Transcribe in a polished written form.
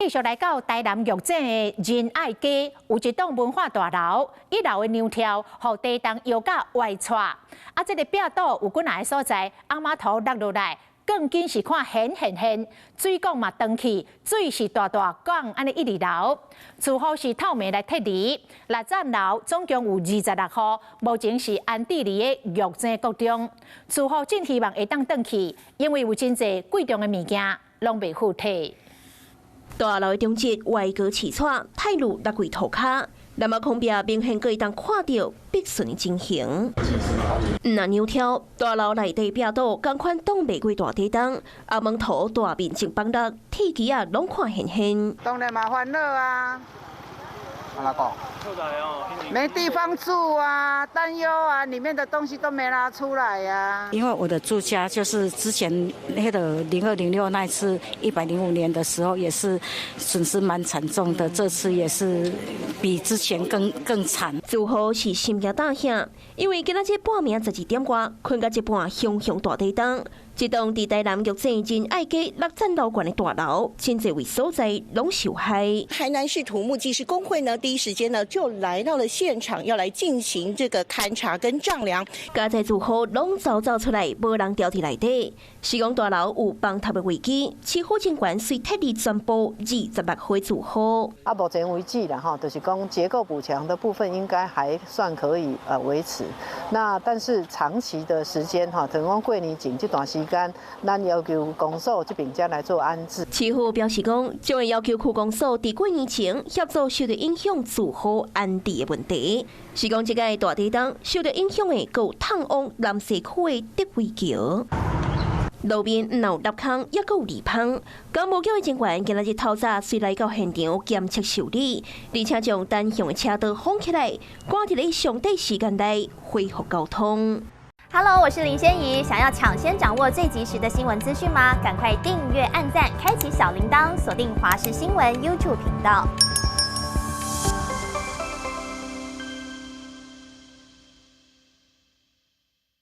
續來到台南玉井的仁愛街，有一棟文化大樓，一樓的梁柱，予地動搖甲歪掣。啊，這个壁倒有幾若个所在，紅碼塗落落來，鋼筋是看現現現，水管嘛斷去，水是大大管按呢一直流。住戶是透明來撤離，六層樓總共有26戶，目前是安置佇咧玉井國中。住戶真希望會當轉去，因為有真濟貴重的物件攏袂赴提。大樓的中節歪閣淒慘，泰路落櫃塗跤，那麼空壁明顯閣會當看著逼順的情形。毋但梁柱，大樓內底壁倒仝款擋袂過大地動，紅毛塗大面積崩落，鐵枝仔攏看現現。當然嘛煩惱啊！哪個？沒地方住啊，擔憂啊，裡面的東西都沒拿出來呀。因為我的住家就是之前那個0206那一次105年的時候，也是損失蠻慘重的，這次也是比之前更慘。住戶是心驚膽嚇，因為今仔日半暝12點外，睏到一半，熊熊大地動，這棟佇台南玉井仁愛街六層樓懸的大樓，真濟位所在攏受害。台南市土木技師工會呢，第一時間呢就來到了現場，要來進行這個勘察跟丈量。佳哉住戶攏走走出來，無人牢佇內底。是講大樓有崩塌的危機，市府警官遂撤離全部26戶住戶。啊，目前為止啦，吼，就是講結構補強的部分應該還算可以維持。那但是長期的時間哈，等講過年前這段時間，咱要求公所這邊才來做安置。市府表示講，將會要求區公所佇過年前協助受著影響住戶安置的問題。是講這個大地動受著影響的，閣有探往南勢區的德威橋。路面毋但有凹空，猶閣有裂縫。工務局的人員今仔日透早隨來到現場檢測修理，而且將單向的車道封起來，趕佇咧上短時間內恢復交通。 Hello，我是林仙怡，想要搶先掌握最及時的新聞資訊嗎？趕快訂閱、按讚、開啟小鈴鐺，鎖定華視新聞 YouTube 頻道。